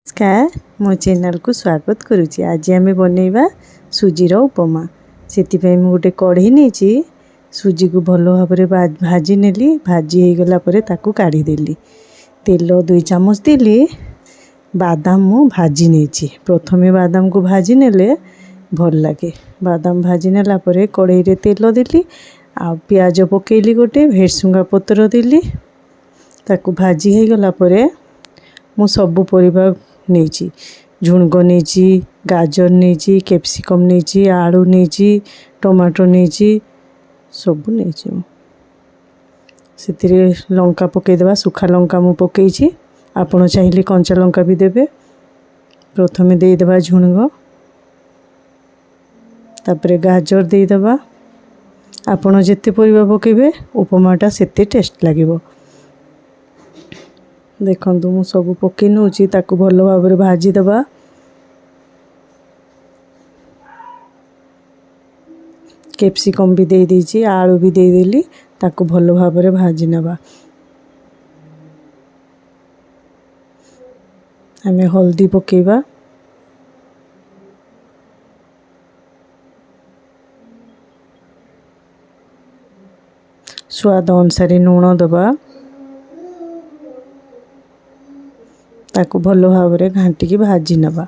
ନମସ୍କାର, ମୋ ଚ୍ୟାନେଲକୁ ସ୍ୱାଗତ କରୁଛି। ଆଜି ଆମେ ବନେଇବା ସୁଜିର ଉପମା। ସେଥିପାଇଁ ମୁଁ ଗୋଟେ କଢ଼େଇ ନେଇଛି। ସୁଜିକୁ ଭଲ ଭାବରେ ଭାଜି ନେଲି। ଭାଜି ହେଇଗଲା ପରେ ତାକୁ କାଢ଼ିଦେଲି। ତେଲ 2 ଚାମଚ ଦେଲି। ବାଦାମ ମୁଁ ଭାଜି ନେଇଛି। ପ୍ରଥମେ ବାଦାମକୁ ଭାଜି ନେଲେ ଭଲ ଲାଗେ। ବାଦାମ ଭାଜି ନେଲା ପରେ କଢ଼େଇରେ ତେଲ ଦେଲି ଆଉ ପିଆଜ ପକେଇଲି, ଗୋଟେ ଭେରସୁଙ୍ଗା ପତ୍ର ଦେଲି। ତାକୁ ଭାଜି ହେଇଗଲା ପରେ ମୁଁ ସବୁ ପରିବା ନେଇଛି। ଝୁଡ଼ଙ୍ଗ ନେଇଛି, ଗାଜର ନେଇଛି, କ୍ୟାପ୍ସିକମ୍ ନେଇଛି, ଆଳୁ ନେଇଛି, ଟମାଟୋ ନେଇଛି, ସବୁ ନେଇଛି ମୁଁ। ସେଥିରେ ଲଙ୍କା ପକାଇଦେବା। ଶୁଖା ଲଙ୍କା ମୁଁ ପକାଇଛି, ଆପଣ ଚାହିଁଲେ କଞ୍ଚା ଲଙ୍କା ବି ଦେବେ। ପ୍ରଥମେ ଦେଇଦେବା ଝୁଡ଼ଙ୍ଗ, ତାପରେ ଗାଜର ଦେଇଦେବା। ଆପଣ ଯେତେ ପରିବା ପକାଇବେ, ଉପମାଟା ସେତେ ଟେଷ୍ଟ ଲାଗିବ। ଦେଖନ୍ତୁ, ମୁଁ ସବୁ ପକାଇ ନେଉଛି। ତାକୁ ଭଲ ଭାବରେ ଭାଜିଦେବା। କ୍ୟାପ୍ସିକମ୍ ବି ଦେଇଦେଇଛି, ଆଳୁ ବି ଦେଇଦେଲି। ତାକୁ ଭଲ ଭାବରେ ଭାଜି ନେବା। ଆମେ ହଳଦୀ ପକାଇବା, ସ୍ୱାଦ ଅନୁସାରେ ଲୁଣ ଦେବା। ତାକୁ ଭଲ ଭାବରେ ଘାଣ୍ଟିକି ଭାଜି ନେବା।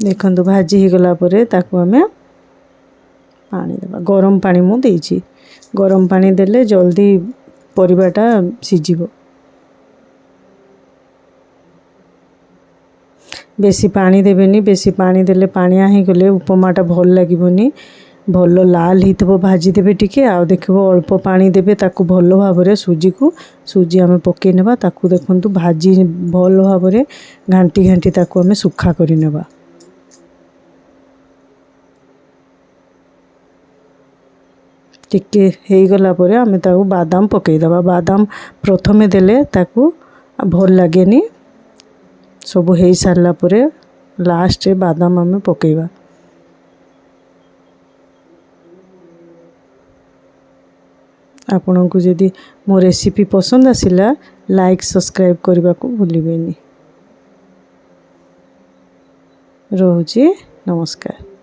ଦେଖନ୍ତୁ, ଭାଜି ହେଇଗଲା ପରେ ତାକୁ ଆମେ ପାଣି ଦେବା। ଗରମ ପାଣି ମୁଁ ଦେଇଛି। ଗରମ ପାଣି ଦେଲେ ଜଲ୍ଦି ପରିବାଟା ସିଝିବ। ବେଶୀ ପାଣି ଦେବେନି। ବେଶୀ ପାଣି ଦେଲେ ପାଣିଆ ହେଇଗଲେ ଉପମାଟା ଭଲ ଲାଗିବନି। ଭଲ ଲାଲ ହେଇଥିବ, ଭାଜିଦେବେ ଟିକେ ଆଉ ଦେଖିବ, ଅଳ୍ପ ପାଣି ଦେବେ। ତାକୁ ଭଲ ଭାବରେ ସୁଜିକୁ, ସୁଜି ଆମେ ପକାଇ ନେବା। ତାକୁ ଦେଖନ୍ତୁ, ଭାଜି ଭଲ ଭାବରେ ଘାଣ୍ଟି ଘାଣ୍ଟି ତାକୁ ଆମେ ଶୁଖା କରିନେବା। ଟିକେ ହେଇଗଲା ପରେ ଆମେ ତାକୁ ବାଦାମ ପକାଇଦେବା। ବାଦାମ ପ୍ରଥମେ ଦେଲେ ତାକୁ ଭଲ ଲାଗେନି। ସବୁ ହେଇସାରିଲା ପରେ ଲାଷ୍ଟରେ ବାଦାମ ଆମେ ପକାଇବା। ଆପଣଙ୍କୁ ଯଦି ମୋ ରେସିପି ପସନ୍ଦ ଆସିଲା, ଲାଇକ୍ ସବସ୍କ୍ରାଇବ୍ କରିବାକୁ ଭୁଲିବେନି। ରହୁଛି, ନମସ୍କାର।